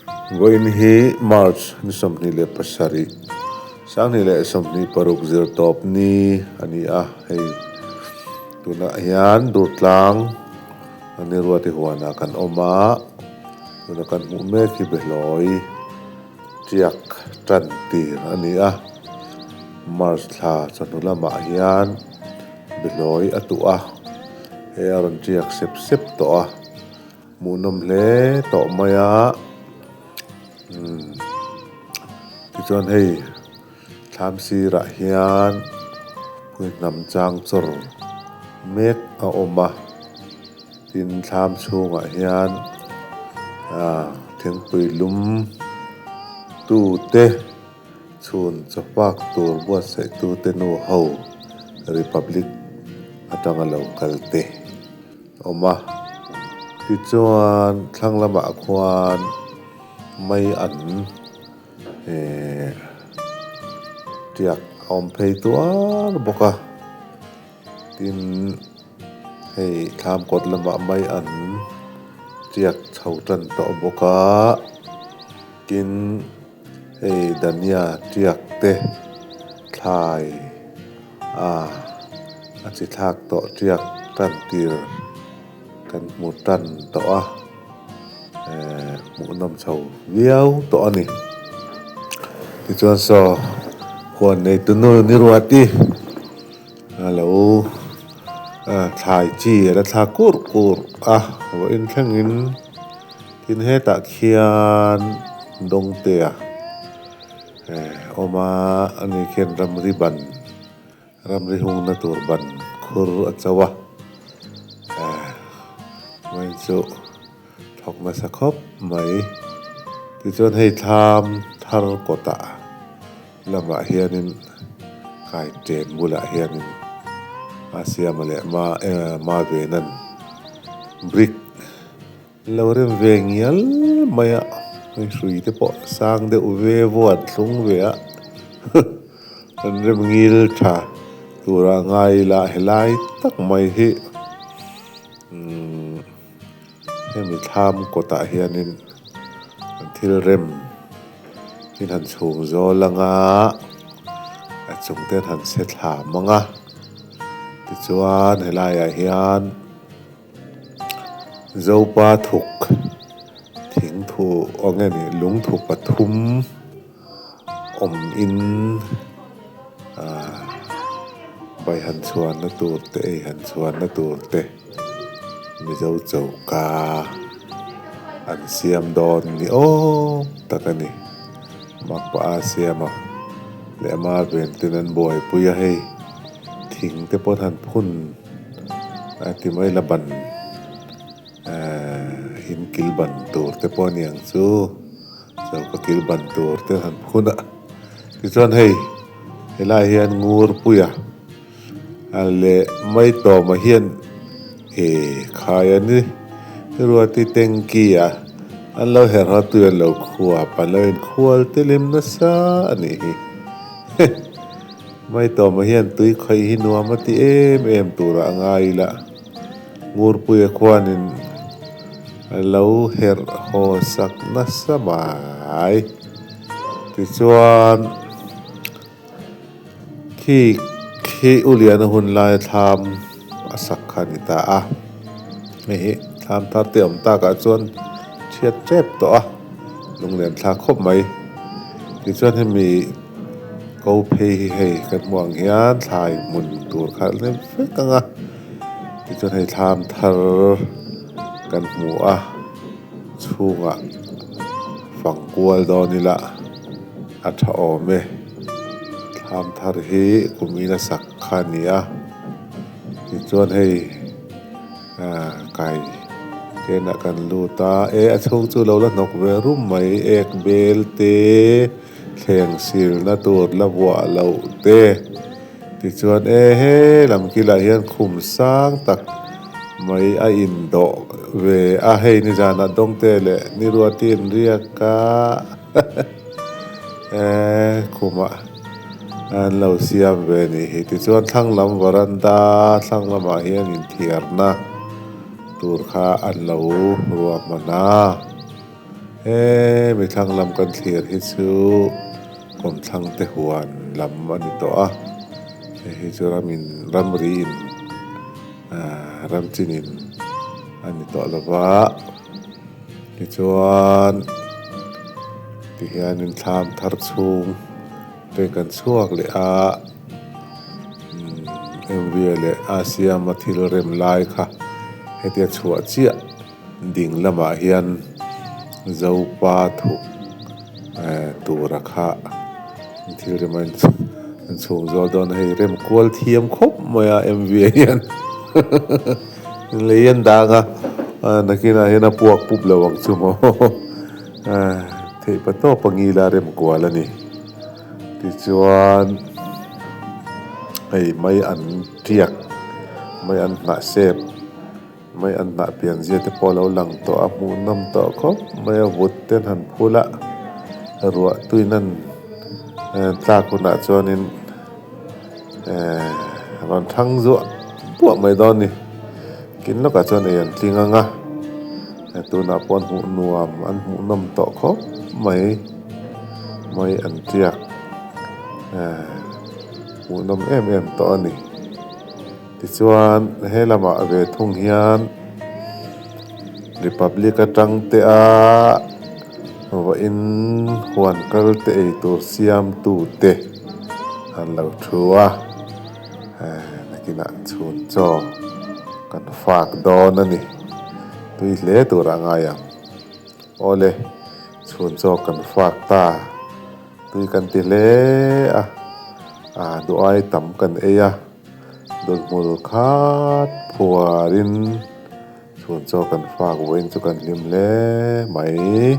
Vawiin hi March ni 27, 2026 zir tawp ni a ni a, hei tunah hian Durtlang ani Ruati huanah kan awm a, tuna kan hmuh mek hi Behlawi tiak tan tir a ni a, March thla chawhnu lamah hian Behlawi a tuh a, hei a rawn tiak sep sep tawh a. Hmuhnawm hle tawh mai a umm tichuan hei thlam sirah hian pui hnam chang chawr mek a awm a tin thlam chhungah hian ah thingpui lum tu te chhun chawpak tur buatsaih tu te nu ho republic atanga lo kal te. Awm a, tichuan thlang lamah khuan mai an ehh tiak a awm phei tuar bawk a, tin hei thlam kawt lamah mai an tiak chho tan tawh bawk a, tin hei dania tiak te thlai. A a chi thlak tawh tiak tan tir kan hmu tan tawh a ehh hmuhnawm chho viau tawh a ni tichuan saw huan neitu nu ni ruati a lo thlai chi a la thlak kur kur a vawiin thlengin tin hetah khian dawngtea. Awm a, ani khian ramri ban, ramri hungna tur ban khur a cho a, vawiin chu thawk nasa khawp mai. Tichuan hei thlam thar kawtah lamah hianin kai chen bulah hianin a siama leh ma ma ve nan brick Lo rem ve ngial mai a, hei hrui te pawh sang deuh ve vuan thlung ve a, kan rem ngil tha tura ngai ila helai tak mai hi umm hemi thlam kawtah hianin an thil rem in han chhung zawl anga a chung te an han se thlam anga tichuan helaiah hian. Zopa thuk thing thu aw nge ni lung thu pathum awm in ahh bai han chhuan na tur te ei han chhuan na tur te mizo choka an siam dawn ni awm tak a ni makpa a siam a leh ama ven ten an buaipui a hei thing te pawh an han phun. A ti mai la ban ehh in kil ban tur te pawh a ni ang chu choka kil ban tur te han phun a tichuan hei helaiah hian ngur puia a leh mai tawmah hian ehh khai a ni ruati tanky ah an lo herh a tui an lo khuap an lo inkhual telim nasa a nih hi heh. Maitawma hian tui khawih hi nuam a ti em em turah a ngai ila, Ngurpuia khuanin a lo herh haw sak nasa mai. Tichuan, khi khi U Liana hun laia thlam a sak kha a ni ta a, hei hi thlam thar te awm takah chuan chhiat tep tawh a, lunglen thlak khawp mai. Tichuan hemi. Ko phei hi hei kan hmuh ang hian thlai hmun tur kha a hnem vek ang a tichuan hei thlam thar kan hmu a chhungah fang kual dawn ila a tha awm e thlam thar hi kum ina sak kha a ni a tichuan hei ah kai chenah kan lut a e a chhung chu lo la hnawk ve rum mai ek bel te. Thleng silna tur la vuah loh te tichuan e he lam kilah hian khum sang tak mai a indawh ve a hei nizanah dawngte leh ni ruati an riak a e khumah an lo siam ve a nih hi tichuan thlang lam varanda thlang lamah hian inthiarna tur kha an lo ruahman a. Hemi thlang lam kan thlir hi chu kawmthlang te huan lam a ni tawh a, hei hi chu ramin ramri in ahh ram chin in a ni tawh lo va tichuan tihianin thlam thar chhung te kan chhuak leh a umm M V a leh a siama thil rem lai kha hetia chhuah chiah. Ding lamah hian Zopa thuk eh tura kha thil rem a in chhung zawl dawn a hei rem kual thiam khawp mai a M V ah hian lei an dang a nakinah hian a puak pup lo ang chu maw theih pa tawp a ngila rem kual a ni tichuan hei mai an tiak mai an hnah sep. Mai an hnah pian zia te pawh a lo lang tawh a, hmuhnawm tawh khawp mai a, vut te an han phul a, ruah tuin an tlak hunah chuanin ehh rawn thang zuah duah mai dawn a ni. Kin lawkah chuan ei an tling ang a, tunah pawh an hmuh nuam an hmuhnawm tawh khawp mai, mai an tiak ehh hmuhnawm em em tawh a ni. Tichuan he lamah ve thung hian Republic atang te a vawiin huan kal te ei tur siam tu te an lo thu a, nakinah chhun chaw kan fak dawn a ni, tui hle tur a ngai ang. Awle chhun chaw kan fak ta. Tui kan ti hle a, ah duai tam kan ei a, dawlhmul khat phuarin chhun chaw kan fak vawiin chu kan hlim hle mai.